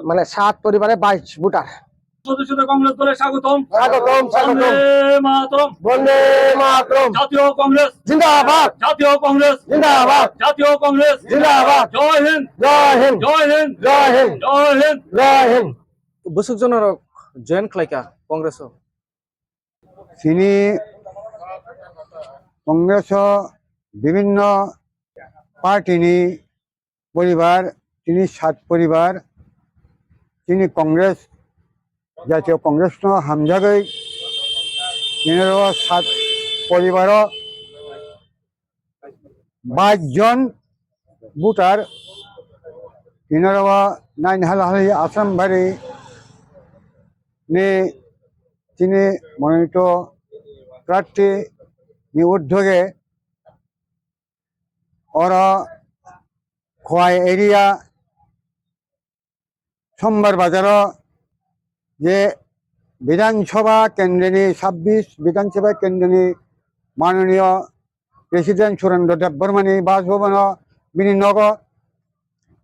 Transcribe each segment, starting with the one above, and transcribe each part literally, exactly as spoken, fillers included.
মানে সাত পরিবারে বাইশ ভোটার। সদস্যদের কংগ্রেস দলে স্বাগতম। স্বাগতম, স্বাগতম। বন্দে মাতরম। বন্দে মাতরম। জাতীয় কংগ্রেস। জিন্দাবাদ। জাতীয় কংগ্রেস। জিন্দাবাদ। জাতীয় কংগ্রেস। জিন্দাবাদ। জয় হিন্দ। জয় হিন্দ। জয় হিন্দ। জয় হিন্দ। জয় হিন্দ। জয় Hind. Bwswk jono rok join khlaikha Congress o. Chini Congress o bibhinno party ni poribar, chini sat poribar, chini Congress, Jatiyo Congress no hamjagwi, chini oro sat poribaro bais jon voter, chini oro nine hal hal Assam bari ni chini mononito prarthi ni udhoge oro Khowai area Sombar Bazaro je Bidhan Sabha kendroni sabbish Bidhan Sabha kendroni manoniyo President Surendra Debbarmani Bas Bhavano bini nogo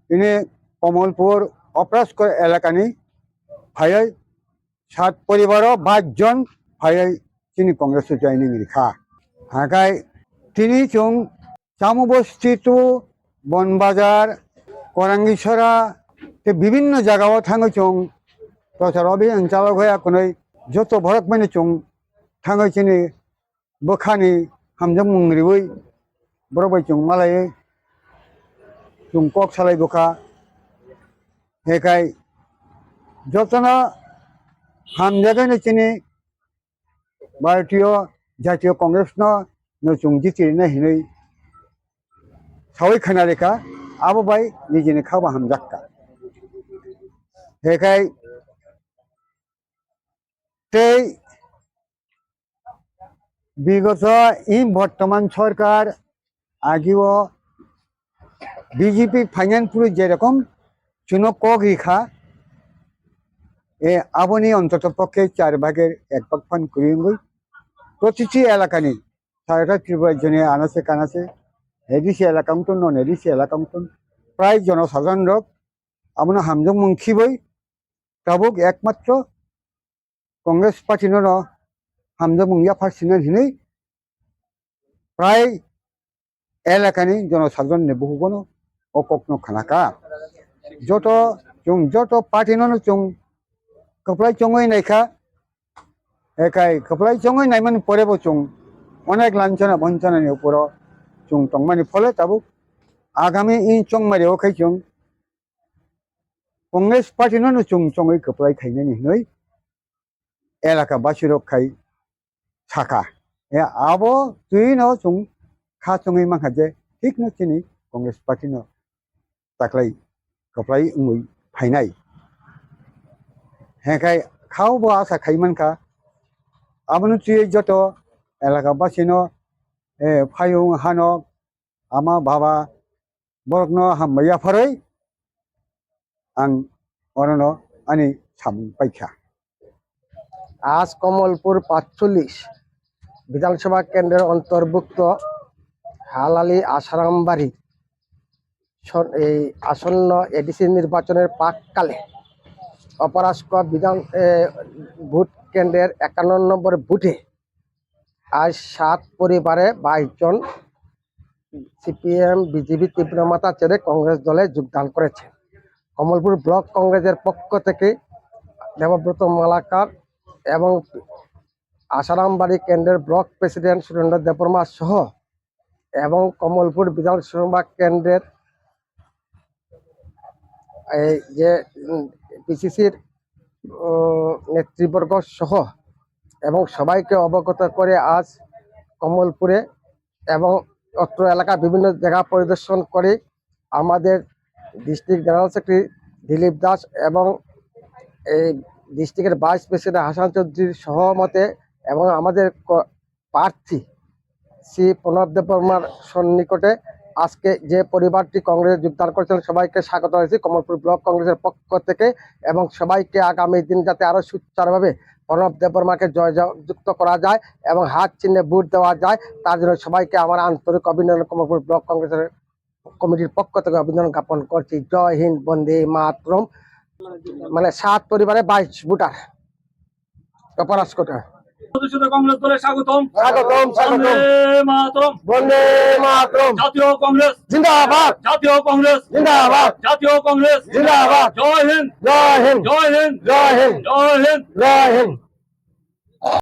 bini Komolpur Opraskor elakani phaiwi sat poribaro bais jon phaiwi chini Congress o joining rikha. Hakai tini chwng Chamu Bosti to Bon Bazar, Korangisora tei bibhinno jaga o thangwi chwng prochar abhiyan chalok hoya kwnwi joto borok mani chwng thangwi chini bwkhani hamjakmung riwi borok bai chwng malaiwi chwng kok salai bwkha. Hekai jotono hamjagwi no chini Bharatiyo Jatiyo Congress no no chwng jiti rina hinwi sawi khna rikha, abo bai nijini kha bo hamjak kha. Hekai tei bigoto in bortoman sorkar agio B J P finance puri jerokom chuno kok rikha, e aboni ontoto pokke char bhagor ek bhag phan kwrwi wngwi protiti elakani sarata Tripura jone anase kanase A D C elaka wngton, non A D C elaka wngton, prai jono sajon rok abono hamjakmung khibai tabuk ekmatro Congress party no no hamjakmung yaphar sinani hinwi prai elakani jono sajon ni bukugono o kokno khnakha. Joto chwng joto party no no chwng kwplai chongwi naikha, ekai kwplai chongwi naimani pore bo chwng onek lanchana bonchanani uporo chwng tongmani phole tabuk agami in chongmari o khai chwng Congress party no no chwng chongwi kwplai khainani hinwi elaka basirok khai sakha. E abo twi no chwng kha chongwi mankha je thik no chini Congress party no taklai kwplai wngwi phainai. Hekai khao bo asa khai mankha abono twi joto elaka basino e phayung hano ama baba borokno hambai yapharwi ang orono ani samung paikha. আজ কমলপুর পাঁচচল্লিশ বিধানসভা কেন্দ্রের অন্তর্ভুক্ত হালালি আশারামবাড়ি সন-, এই আসন্ন এডিসি নির্বাচনের প্রাককালে অপরাস্ক বিধান, এ, ভোট কেন্দ্রের একান্ন নম্বর বুথে আজ সাত পরিবারে বাইশ জন সিপিএম, বিজেপি, তীব্র মাথা ছেড়ে কংগ্রেস দলে যোগদান করেছে। কমলপুর ব্লক কংগ্রেসের পক্ষ থেকে দেবব্রত মালাকার এবং আশারামবাড়ি কেন্দ্রের ব্লক প্রেসিডেন্ট সুরেন্দ্র দেববর্মা সহ এবং কমলপুর বিধানসভা কেন্দ্রের এই যে, উম, পিসিসির, উম, নেতৃবর্গ সহ এবং সবাইকে অবগত করে আজ কমলপুরে এবং অত্র এলাকা বিভিন্ন জায়গা পরিদর্শন করে আমাদের ডিস্ট্রিক্ট জেনারেল সেক্রেটারি দিলীপ দাস এবং এই ডিস্ট্রিক্টের ভাইস প্রেসিডেন্ট হাসান চৌধুরীর সহমতে এবং আমাদের ক-, প্রার্থী শ্রী প্রণব দেববর্মার সন্নিকটে আজকে যে পরিবারটি কংগ্রেসে যোগদান করেছেন, সবাইকে স্বাগত জানাচ্ছি কমলপুর ব্লক কংগ্রেসের পক্ষ থেকে এবং সবাইকে আগামী দিন যাতে আরো সুচারুভাবে প্রণব দেববর্মাকে জয়যুক্ত করা যায় এবং হাত চিহ্নে ভোট দেওয়া যায়, তার জন্য সবাইকে আমার আন্তরিক অভিনন্দন কমলপুর ব্লক কংগ্রেসের কমিটির পক্ষ থেকে অভিনন্দন জ্ঞাপন করছি। জয় হিন্দ, বন্দে মাতরম। মানে সাত পরিবারে বাইশ ভোটার। কপালাস কোটা। প্রতিষ্ঠিত কংগ্রেস দলে স্বাগতম। স্বাগতম, স্বাগতম। বন্দে মাতরম। বন্দে মাতরম। জাতীয় কংগ্রেস। জিন্দাবাদ। জাতীয় কংগ্রেস। জিন্দাবাদ। জাতীয় কংগ্রেস। জিন্দাবাদ। জয় হিন্দ। জয় হিন্দ। জয় হিন্দ। জয় হিন্দ। জয় হিন্দ। জয় হিন্দ।